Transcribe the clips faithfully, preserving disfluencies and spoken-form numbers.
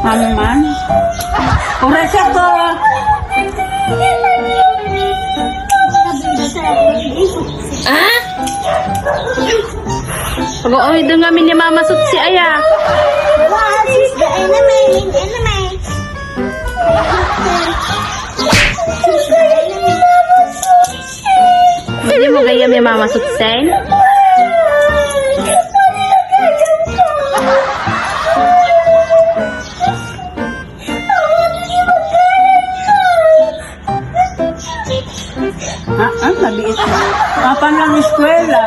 Amman. Oras ako. Ah? Pag-uwi doon kami ni Mama Sutsi, aya. What is the enemy? Enemy. Hindi mo gayam ni Mama Sutsen? Ah, ah, mabiit na. Mapan lang eskwela.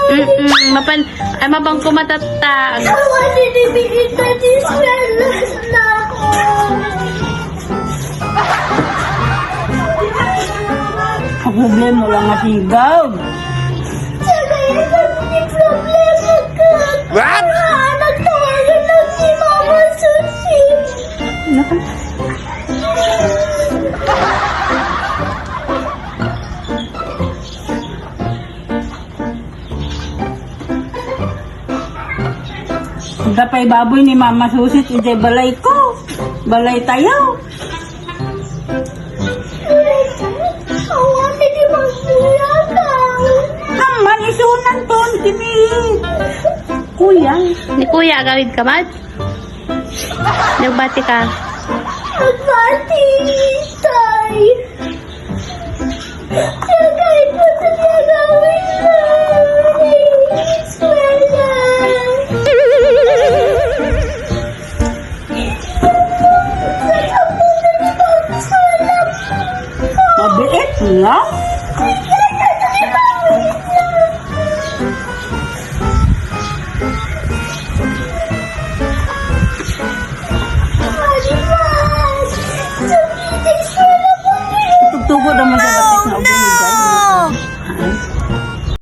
Mm-mm, mapan, ay, mapan kumatattag. Ang problema lang nga sigaw. What? Naku. Adda pay baboy ni Mama Susit idiay balayko. Balaytayo. Awan, di magkuyaka. Amman, isunan ton, kini. Kuya. Ni Kuya, agawid ka, Mad? Nagbati ka. Nagbati, tay. Tagay ko sa gagawin mo. Eskwela. Mabiit nga. Tugtugo daw mo sa batis nga ubing.